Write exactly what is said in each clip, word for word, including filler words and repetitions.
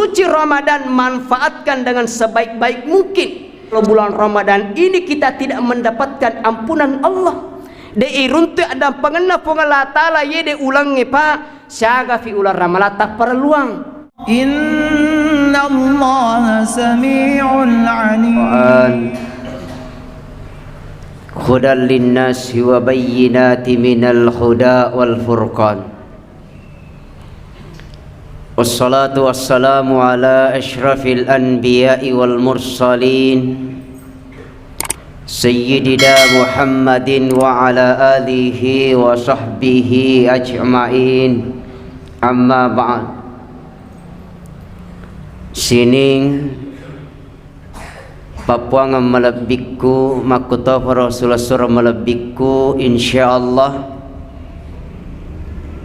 Suci Ramadan, manfaatkan dengan sebaik-baik mungkin. Kalau bulan Ramadan ini kita tidak mendapatkan ampunan Allah, de iruntu addampengenna Puang Allah Ta'ala, ye de ulengnge, Pak, siagafi uleng Ramalang tapparelluang. Innallaha sami'un alim. Quran hudan linnasi wa bayyinati minal huda wal furqan. Wassalatu wassalamu ala asyrafil anbiya'i wal mursalin, Sayyidina Muhammadin wa ala alihi wa sahbihi ajma'in. Amma ba'd. Sining pappuangeng malebbikku, makkutoparo sulessureng malebbikku, insyaallah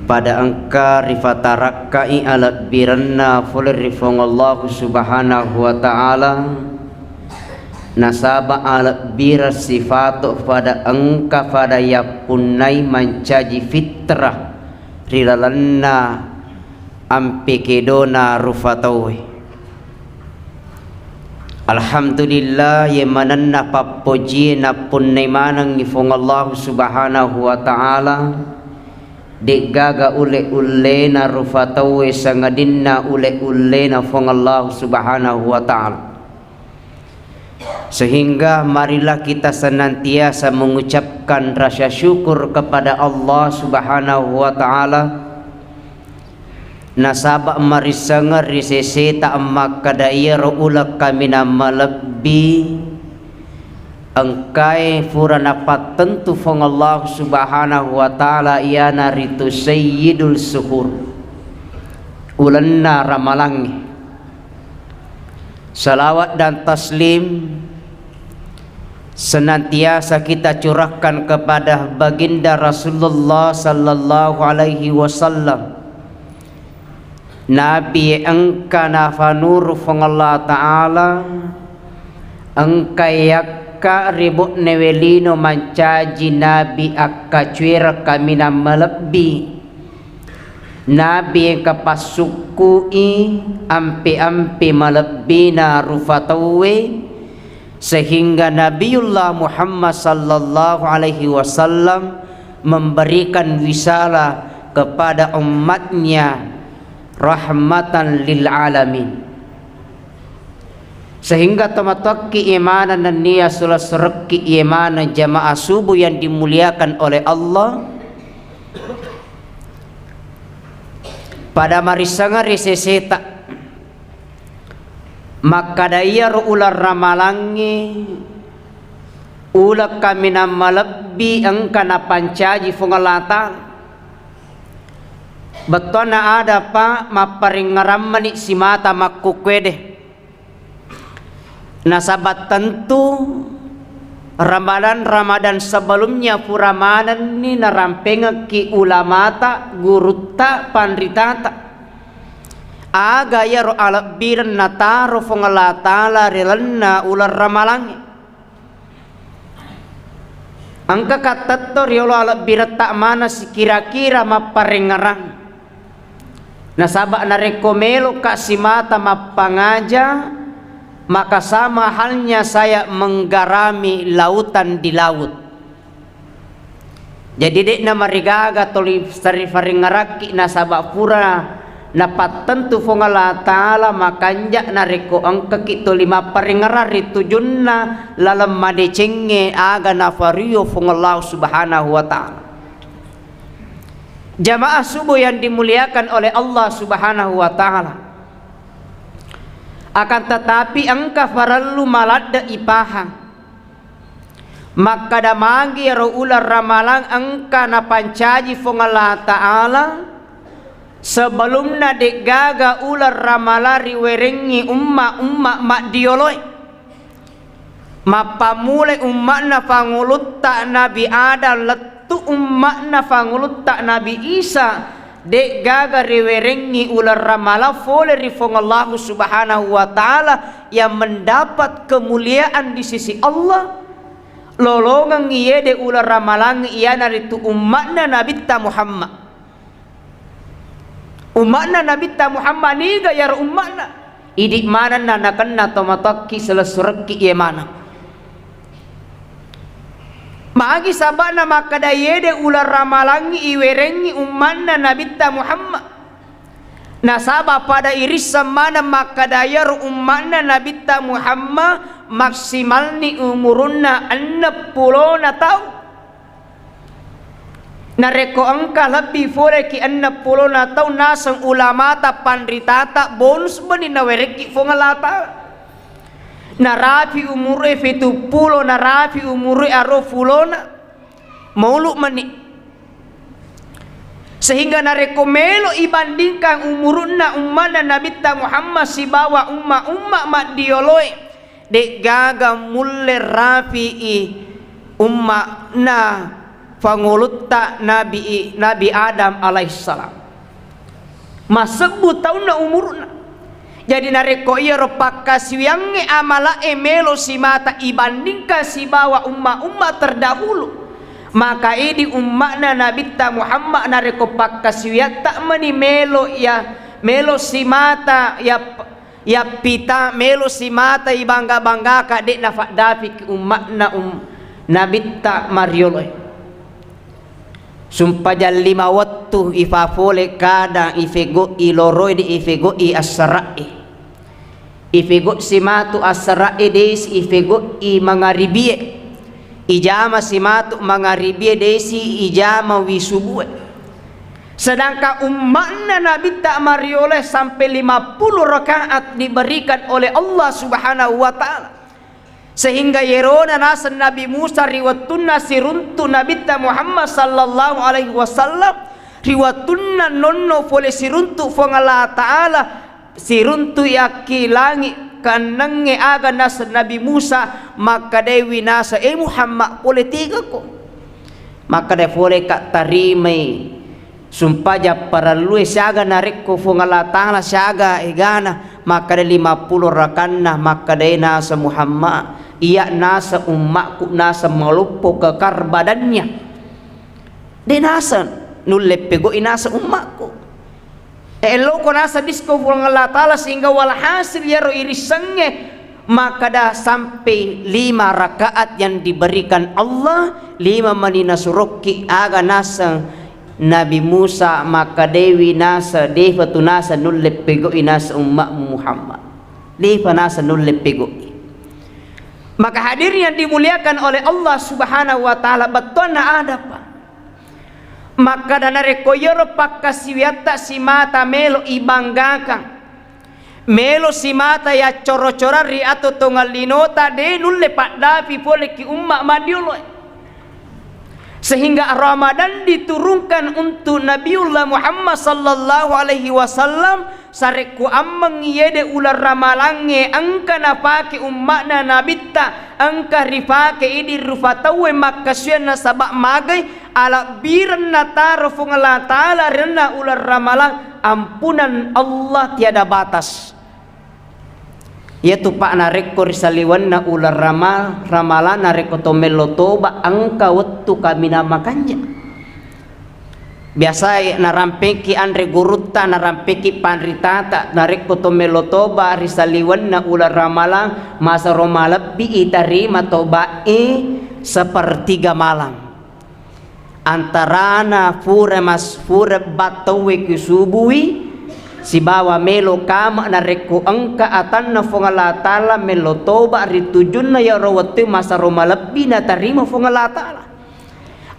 pada engka rifatarakkai alebbirenna fole ri Fuang Allahu Subhanahu wa Ta'ala, nasaba alebbireng sifato pada engka pada yappunnai mancaji fitrah ri lalenna ampe kedona rufa tauwe. Alhamdulillah, ye manenna pappojie nappunnai manengngi Fuang Allahu Subhanahu wa Ta'ala, de'gaga ule-ullena rufa tauwe sangadinna ule-ullena Fuang Allahu Subhanahu wa Ta'ala. Sehingga marilah kita senantiasa mengucapkan rasa syukur kepada Allah Subhanahu wa Ta'ala, nasaba marissengeng ri seseta makkada iyaro uleng kaminang malebbi engkae fura napattentu Fuang Allah Subhanahu wa Ta'ala, iyanaritu Sayyidul Syuhur, ulenna ramalangnge. Salawat dan taslim senantiasa kita curahkan kepada Baginda Rasulullah sallallahu alaihi wasallam. Nabi engka nafanuru Fuang Allah Ta'ala, engka yakka ribo'newe lino mancaji nabi akkacuereng kaminang malebbi. Nabi engka passukku'i ampe-ampe malebbina rufa tauwe, sehingga Nabiullah Muhammad sallallahu alaihi wasallam memberikan risalah kepada umatnya rahmatan lil alamin. Sehingga tomatoakki imaneng nennia sulessurekki imaneng jamaah subuh yang dimuliakan oleh Allah, pada marissengeng ri seseta makkada iyaro uleng ramalangnge uleng kaminang malebbi engka napancaji Fuang Allah Ta'ala. Bettuanna ada, Pak, mapparingngerang mani simata makkukkue de. Nasaba tentu Ramadan-Ramadan sebelumnya pura manenni narampengekki ulamata, gurutta, panritata. Aga iyaro alebbireng nataro Fuang Allah Ta'ala ri lalenna uleng ramalangnge. Engka kattetto riolo alebbiretta maneng sikira-kira mapparengngerang. Nasaba narekko meloka simata mappangaja, maka sama halnya saya menggarami lautan di laut. Jadi de'na marigaga toli sarifarengngerakki nasaba pura napattentu Fuang Allah Ta'ala makanja narekko engkaki toli mapparengngerang ri tujunna laleng madecengnge aga nafario Fuang Allah Subhanahu wa Ta'ala. Jamaah subuh yang dimuliakan oleh Allah Subhanahu wa Ta'ala. Akan tetapi engka farellu maladde ipahang. Makkada magi iyaro uleng ramalang engka napancaji Fuang Allah Ta'ala, sebelumna de'gaga uleng ramalang riwerengngi umma-umma maddioloe. Mappammulai umma'na fangulutta Nabi Adam lettu umma'na fangulutta Nabi Isa, de'gaga riwerengngi uleng ramalang fole ri Fuang Allahu Subhanahu wa Ta'ala yang mendapat kemuliaan di sisi Allah, lolongengngi yede uleng ramalang iyanaritu umma'na Nabitta Muhammad. Umma'na Nabitta Muhammad, niga iyaro umma'na? Idi manenna nakenna tomatoakki selessurekki iye maneng. Magi saba'na makkeda iyede uleng ramalangngi iwerengngi ummanna Nabitta Muhammad. Nasaba pada irisseng maneng makkeda iyaro ummanna Nabitta Muhammad maksimalni umurunna enneng pulona taung. Narekko engka lebbi foleki enneng pulona taung naseng ulamata panritata, bonus meni nawerekki Fuang Allah Ta'ala. Narapi umurue fitu pulo, narapi umurue aro pulona, maulu meni. Sehingga narekko melo ibandingkan umurunna ummanna Nabitta Muhammad sibawa umma-umma maddioloe, de'gaga mulle rapi'i umma'na pangulutta Nabi, Nabi Adam alaihissalam. Massebbu taunna umuruna. Jadi narekko iyaro pakkasiwiyangnge amala'e melo simata ibandingkan sibawa umma-umma terdahulu, maka idi umma'na Nabitta Muhammad narekko pakkasiwiyatta meni melo ya, melo simata ya Yappita melo simata ibangga-banggaka, de' nafaddapiki umma'na um-, Nabitta marioloe. Sumpajang lima wettu ifafole kadang ifego'i loroe, de' ifego'i assara'e. Ifego' simatu assara'e, de'si ifego'i mangaribie. Ijama simatu mangaribie, de'si ijama wisubue. Sedangkan umma'na Nabitta marioloe sampai lima puluh rakaat diberikan oleh Allah Subhanahu wa Ta'ala. Sehingga yerona naseng Nabi Musa ri wettunna siruntu Nabitta Muhammad sallallahu alaihi wasallam, ri wettunna nonno pole siruntu Fuang Allah Ta'ala, siruntu yakki langi keennengnge aga naseng Nabi Musa, makkedaiwi naseng, "E Muhammad, pole tegako." Makkeda, "Pole ka tarimai sumpajang parellue siaga narekko Fuang Allah Ta'ala siaga egana." Makkeda, "Lima puluh rakanna." Makkedai naseng Muhammad, "Iya naseng ummakku naseng maloppo kekar badannya. De' naseng nulle pego'i naseng ummakku." Eloko naseng disko Fuang Allah Ta'ala, sehingga walhasil iyaro irissengnge makkeda sampai lima rakaat yang diberikan Allah, lima mani nasurokki aga naseng Nabi Musa, makkedaiwi naseng, "De'pa tu naseng nulle pego'i naseng ummakmu Muhammad. De'pa naseng nulle pego'i." Maka hadirin yang dimuliakan oleh Allah Subhanahu wa Ta'ala, bettuanna ada, Pak. Makkeda narekko iyaro pakkasiwiatta simata melo ibanggakang, melo simata yaccoro-corang ri atau tongeng linota, de' nulle paddapi poleki umma madioloe. Sehingga Ramadan diturunkan untuk Nabiullah Muhammad sallallahu alaihi wasallam, sarekkuammeng iyede uleng ramalangnge engka napake umma'na Nabitta, engka ripake idi rufa tauwe makkasuwiang nasaba magai alabbireng nataro Fuang Allah Ta'ala ri lalenna uleng ramalang, ampunan Allah tiada batas. Iyatu, Pak, narekko ri saliwenna uleng rama-, ramalang, narekko to mello toba, engka wettu kaminang makanja. Biasae narampeki anre gurutta, narampeki panritata, narekko to mello toba ri saliwenna uleng ramalang, masero malebbi itarima tobae sepertiga malam. Antarana pura mas-, pura battauwe ku subui sibawa melo kama, narekko engka atanna Fuang Allah Ta'ala mello toba ri tujunna iyaro wettue, masero malebbi natarima Fuang Allah Ta'ala.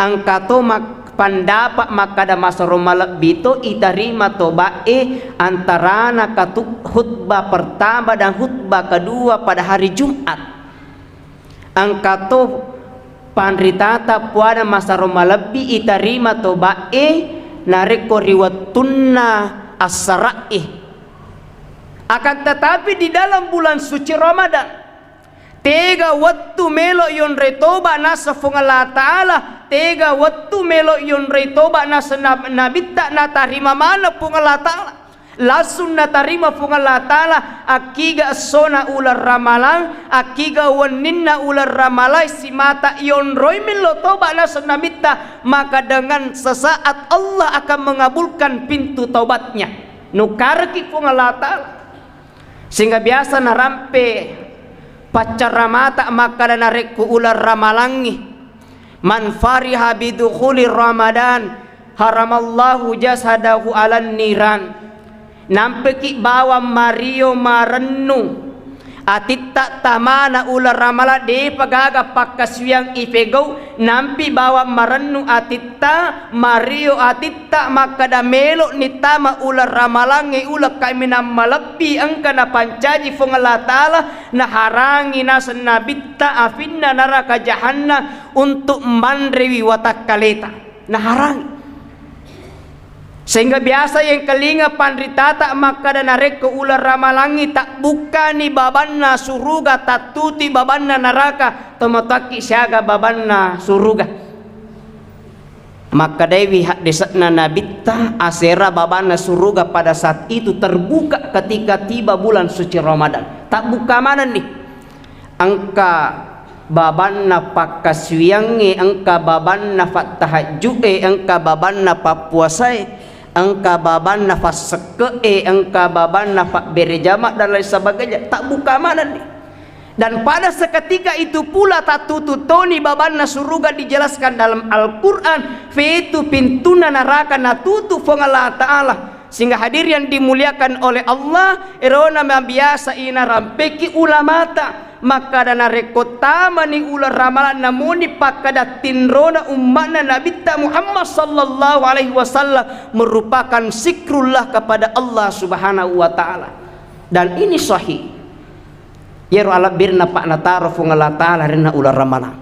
Engka to mak-, pandapa makkada masero malebbi to itarima tobae antarana katu-, khutbah pertama dan khutbah kedua pada hari Jumat. Engka to panritata puada masero malebbi itarima tobae narekko ri wettunna assara'e. Akan tetapi di dalam bulan suci Ramadan, tega wettu melo yonroi toba naseng Fuang Allah Ta'ala, tega wettu melo yonroi toba naseng nab-, nabitta, natarima maneng Fuang Allah Ta'ala. Langsung natarima Fuang Allah Ta'ala, akkiga essona uleng ramalang, akkiga wenninna uleng ramalang simata yonroi mello toba naseng nabitta, maka dengan sesaat Allah akan mengabulkan pintu taubatnya. Nukareki Fuang Allah Ta'ala. Sehingga biasa narampe paccaramata makkada narekko uleng ramalangngi, "Man fariha bidukhuli Ramadan, haramallahu jasadahu alan niran." Nampeki bawang mario marennu atitta tamana uleng ramalang, depa gaga pakkasiwiang ifegau, nampi bawang marennu atitta, mario atitta makkada melo'ni tama uleng ramalangnge, uleng kaminang malebbi engka napancaji Fuang Allah Ta'ala, naharangi naseng Nabitta afinna naraka jahannam untuk manrewi watakkaleta. Naharangi. Sehingga biasa yengkalinga panritata makkada narekko uleng ramalangngi tabbukkani babanna suruga, tattutui babanna naraka, tomatoakki siaga babanna suruga. Makkedaiwi haddese'na Nabitta, asera babanna suruga pada saat itu terbuka ketika tiba bulan suci Ramadan. Tabbukka manenni. Engka babanna pakkasiwiangnge, engka babanna fattahajju'e, engka babanna pappuasae, engka babanna fassekke'e, engka babanna pabbere jama, dan lain sebagainya. Tabbukka manenni. Dan pada seketika itu pula tatutu toni babanna suruga, dijelaskan dalam Al-Quran, fetu pintunna naraka natutu Fuang Allah Ta'ala. Sehingga hadir yang dimuliakan oleh Allah, erona mabiasa ina rampeki ulamata. Makkada narekko tamani uleng ramalang namoni pakkada tinrona umma'na Nabitta Muhammad sallallahu alaihi wasallam merupakan zikrullah kepada Allah Subhanahu wa Ta'ala. Dan ini sahih. Iyaro alebbirna pa nataro Fuang Allah Ta'ala rinna uleng ramalang.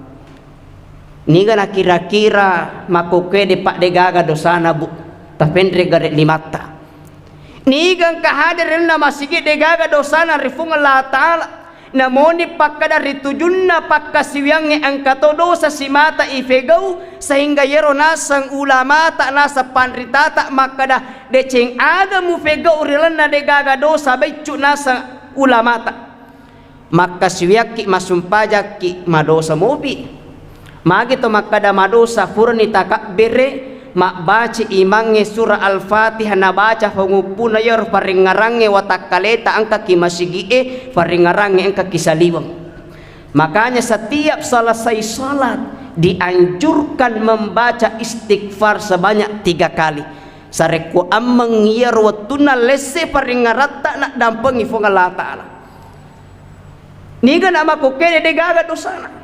Niga nakira-kira makkokkoe de pa degaga dosana, Bu, tapenre gare limatta. Niga engka hadir rinna masigi degaga dosana ri Fuang Allah Ta'ala. Namoni pakkada ri tujunna pakkasiwiangnge engka to dosa simata ifegau, sehingga iyaro naseng ulamata, naseng panritata makkada deceng aga mufegau ri lalenna degaga dosa baiccu, naseng ulamata. Makkasiwiakki, masumpajakki, madosa mopi. Magi to makkada madosa, purani takabbere, mabbaca imangnge surah Al-Fatihah, nabaca fanguppuna iyaro parengngerangnge watakkaleta engkaki masigi'e, parengngerangnge engkaki saliweng. Makanya setiap selesai salat dianjurkan membaca istighfar sebanyak tiga kali. Sarekko ammeng iyaro wettunna lesse parengngeretta naddampengi Fuang Allah Ta'ala. Niga namakkokkoe de gaga dosana.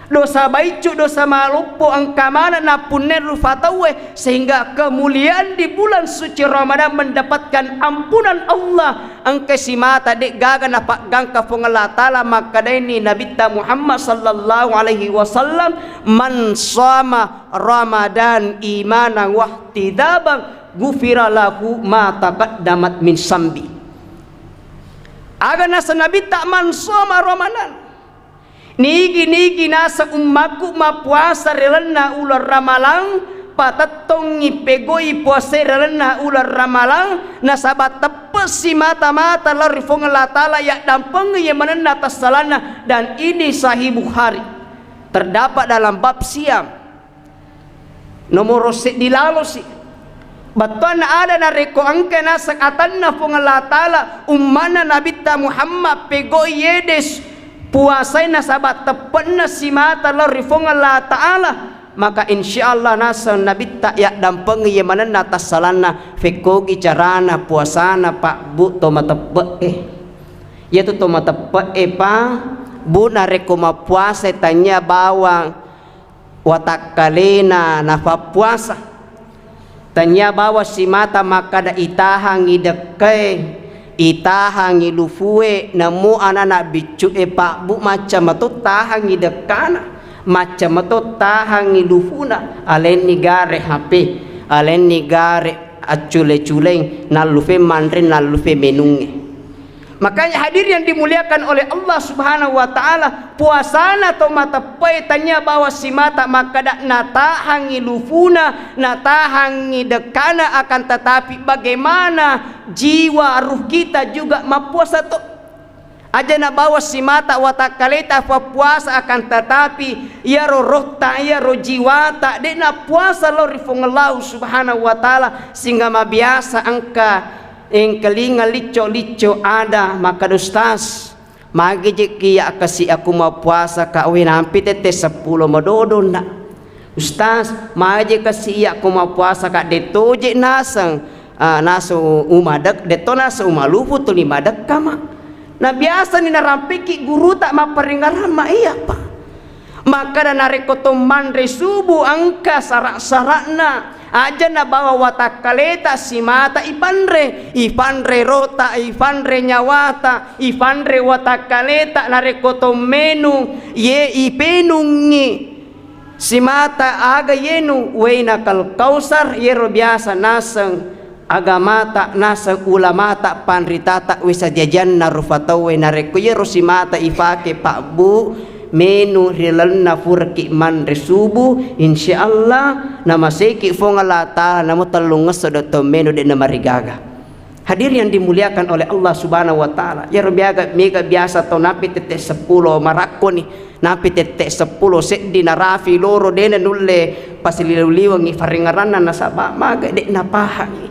Dosa baiccu, dosa maloppo, engka maneng nappunnai rufa tauwe, sehingga kemuliaan di bulan suci Ramadan mendapatkan ampunan Allah. Engka simata de gaga napaggangka Fuang Allah Ta'ala, makkadaini Nabitta Muhammad sallallahu alaihi wasallam, "Man shoma Ramadan imanan wahtidaban, ghufira lahu ma taqaddamat min zambi." Aga naseng Nabitta, "Man shoma Ramadan." Nigi-nigi naseng ummakku mappuasa ri lalenna uleng Ramalang, patettongngi pegoi puasae ri lalenna uleng Ramalang, nasaba teppe simata-mata lao ri Fuang Allah Ta'ala, yaddampengi ye manenna tassalanna, dan ini Sahih Bukhari. Terdapat dalam bab siam. Nomoro seddi lalosi. Bettuanna ada narekko engka naseng atanna Fuang Allah Ta'ala, ummana Nabitta Muhammad pegoi yede s-, puasai nasaba teppe'na simata lao ri Fuang Allah Ta'ala, maka insya Allah naseng Nabitta yaddampengi ye manenna tassalanna, fekkogi carana puasana, Pak, Bu, to mateppe'e. Iyatu to mateppe'e, Pak, Bu, narekko mappuasai tania bawang watakkalena nafappuasa. Tania bawang simata makkada itahangngi dekkae, itahangngi lufue, namo anana biccu'e, Pak, Bu, macca mato tahangngi dekkana, macca mato tahangngi lufuna, alenni gare H P, alenni gare accule-culeng, nallufe manre, nallufe menungnge. Makanya hadir yang dimuliakan oleh Allah Subhanahu wa Ta'ala, puasana to mateppe'e tania bawang simata makkada natahangngi lufuna, natahangngi dekkana, akan tetapi bagaimana jiwa ruh kita juga mappuasa to? Aja na bawang simata watakkaleta fappuasa, akan tetapi iyaro rohta, iyaro jiwata de nappuasa lao ri Fuang Allah Subhanahu wa Ta'ala, sehingga mabiasa engka Engkalinga licco-licco ada makkeda, "Ustaz, magi jekki iya kasi aku mappuasa ka, we nampi tette seppulo madodonna. Ustaz, magi kasi iya aku mappuasa ka, de toje naseng, ah, naseng umadek, de to naseng umalupu tuli madekka ma." Na biasani narampiki guruta mapparingarang ma iya, Pak. Makkeda narekko to manre subuh engka sara-sara'na, aja nabawa watakkaleta simata ipanre, ipanre rota, ipanre nyawata, ipanre watakkaleta, narekko to menu, ye ipenungngi simata aga yenu, waina kal kausar, yero biasa naseng agamata naseng ulamata panritata we sajajanna rupa tauwe, narekko iyaro simata ifake pabbu menu ri lalenna puraki manre subuh, insya Allah namaseki Puang Allah Ta'ala namo tellungngesso do to menu de namarigaga. Hadir yang dimuliakan oleh Allah Subhanahu wa Ta'ala, iyaro biaga mega biasa tau napi tette seppulo marakkoni, napi tette seppulo seddi narafi loro dena nulle pasiliweng-liwengi faringaranna nasaba maga de napahangi.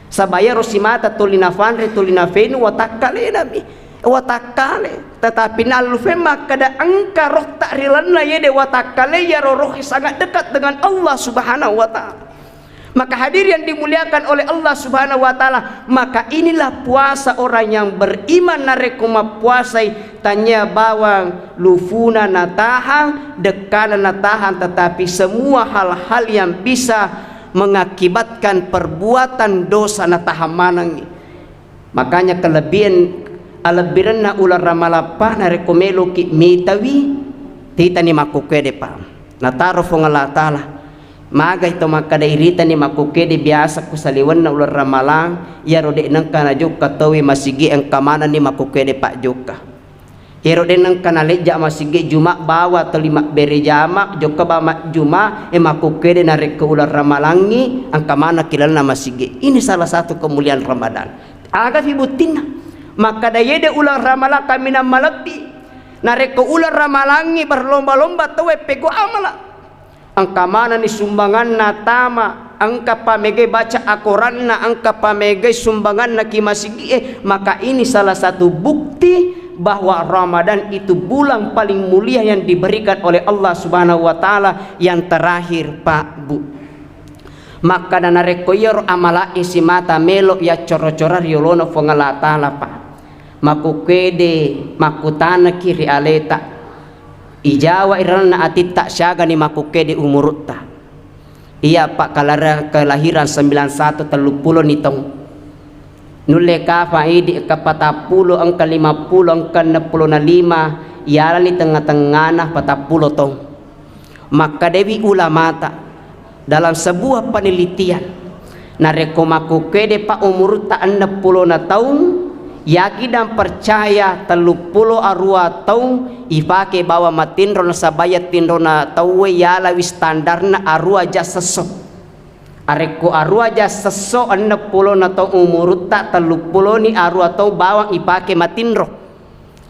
Saba iyaro simata tuli nafanre, tuli nafenu, watakkalenami, watakkale. Tetapi nallufe makkeda engka rotta ri lalenna yede watakkale, iyaro rohe sangat dekat dengan Allah Subhanahu wa Ta'ala. Maka hadir yang dimuliakan oleh Allah Subhanahu wa Ta'ala, maka inilah puasa orang yang beriman, narekko mappuasai tania bawang lufuna natahang, dekkana natahang, tetapi semua hal-hal yang bisa mengakibatkan perbuatan dosa natahang manengngi. Makanya kelebihan, alebbirenna uleng Ramalang, Pak, narekko meloki mitawi, titani makkukkue de, Pak. Nataro Puang Allah Ta'ala. Magai to makkeda iritani makkukkue de biasa ku saliwenna uleng Ramalang, iyaro de nengka najokka tauwe masigi engka manenni makkukkue de, Pak, jokka. Iyaro de nengka nalejja masigi Juma bawa toli mabbere jama, jokka ba majjuma, e makkukkue de narekko uleng Ramalangngi engka maneng ki lalenna masigi. Ini salah satu kemuliaan Ramadan. Aga fi buttinna? Makkeda yede uleng Ramalang kaminang malebbi. Narekko uleng Ramalangngi berlomba-lomba tauwe pegau amala. Engka manenni sumbanganna tama, engka pamegai baca akoranna, engka pamegai sumbanganna ki masigi'e, maka ini salah satu bukti bahwa Ramadan itu bulan paling mulia yang diberikan oleh Allah Subhanahu wa Ta'ala yang terakhir, Pak, Bu. Makkada narekko iyaro amala'e simata melo yaccoro-cora ri yolona Puang Allah Ta'ala, Pak, makkukkede makkutanaki ri aleta, ijawa iranna atitta siagani makkukkede umurutta. Iya, Pak, kalara-, kelahiran sembilan satu, telluppulo ni taung. Nulle kafa idi engka patappulo, engka limappulo, engka enneng pulo na lima, iyalani tengnga-tengngana patappulo taung. Makkedawi ulamata, dalam sebuah penelitian, narekko makkukkede, Pak, umurutta enneng pulo na taung, yakin dan percaya telluppulo arua taung ifake bawang matinro, nasaba iya tinrona tauwe yalawi standarna arua ja sesso. Arekko arua ja sesso enneng pulo na taung umurutta, telluppuloni arua taung bawang ipake matinro.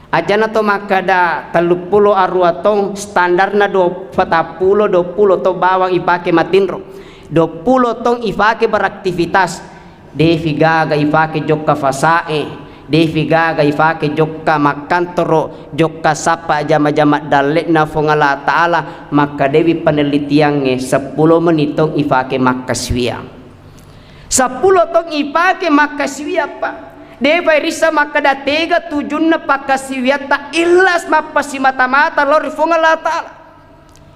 Ajana to makkada telluppulo arua taung, standarna do-, patappulo, duappulo taung bawang ipake matinro. Duappulo taung ifake beraktivitas. Defi gaga ifake jokka fasae, defi gaga ifake jokka makkantoro, jokka sappa jama-jama dalle'na Puang Allah Ta'ala. Makkedawi penelitiangnge, seppulo meni taung ifake makkasiwiang. Seppulo taung ifake makkasiwiang, Pak. Depa irissa makkeda tega tujunna pakkasiwiatta, ikhlas mappasimata-mata lao ri Puang Allah Ta'ala.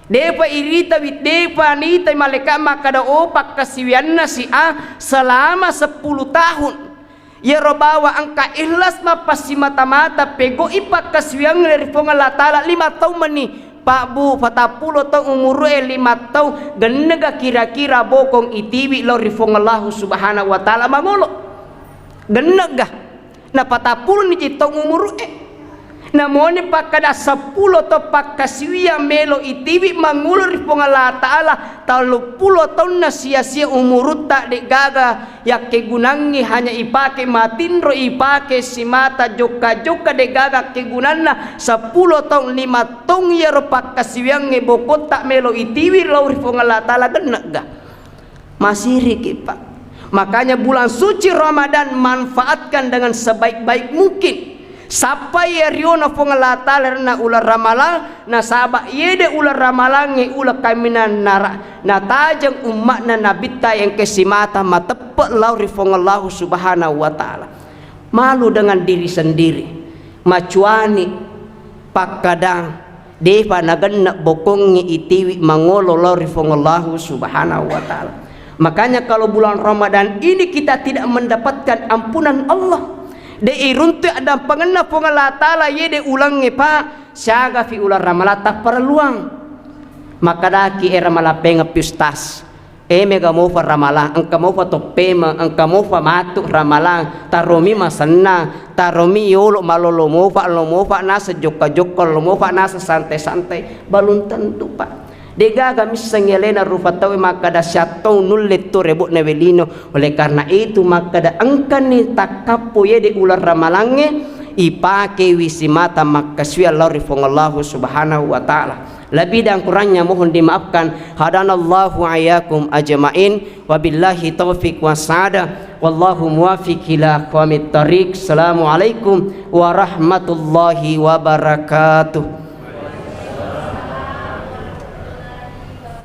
Depa iritawi, depa nitai malaika makkeda, "Oh, pakkasiwianna si A selama sepuluh tahun." Iyaro bawang engka ikhlas mappasimata-mata pegau'i pakkasiwiang ri Puang Allah Ta'ala, lima taung meni, Pak, Bu, patappulo taung umuru'e, lima taung, gennega kira-kira bokong itiwi lao ri Puang Allahu Subhanahu wa Ta'ala mangolo. Gennega. Na patappulo ni ji taung umuru'e. Namoni pakkada seppulo taung pakkasiwiang melo itiwi mangolo ri Puang Allah Ta'ala, telluppulo taunna sia-sia umurutta de'gaga yakkegunangngi, hanya ipake matinro, ipake simata jokka-jokka, de'gaga kegunanna. Seppulo taung, lima taung iyaro pakkasiwiangnge bokotta melo itiwi lao ri Puang Allah Ta'ala, gennega. Masiriki, Pak. Makanya bulan suci Ramadan manfaatkan dengan sebaik-baik mungkin. Sappai riona Puang Allah Ta'ala ri uleng Ramalang, nasaba iyede uleng Ramalangnge uleng kaminang nara-, natajeng umma'na Nabitta engka simata mateppe lao ri Puang Allah Subhanahu wa Ta'ala. Malu dengan diri sendiri, macuani pakkadang, depa nagenna bokongnge itiwi mangolo lao ri Puang Allah Subhanahu wa Ta'ala. Makanya kalau bulan Ramadan ini kita tidak mendapatkan ampunan Allah, de iruntu addampengenna Puang Allah Ta'ala iyede ulengnge, Pak, siagafi uleng Ramalang tapparelluang. Makkadaki era malapengeng pi Ustaz. E, mega mofa Ramalang, engka mofa toppemeng, engka mofa matu Ramalang, taromi masennang, taromi yolo malolo mofa, lo mofa naseng jokka-jokka, lo mofa naseng santai-santai. Balum tentu, Pak. Degaga misseng alena rupa tauwe makkada siattong nulle to rebo'na welino. Oleh karena itu makkada engkani takkappo iyede uleng Ramalangnge ipakewi simata makkasuwi lao ri Puang Allah Subhanahu wa Ta'ala. Lebih dan kurangnya mohon dimaafkan. Hadanallahu ayyakum ajmain. Wabillahi taufiq wassadah. Wallahu muwaffiq ila aqwamit thariq. Assalamualaikum warahmatullahi wabarakatuh.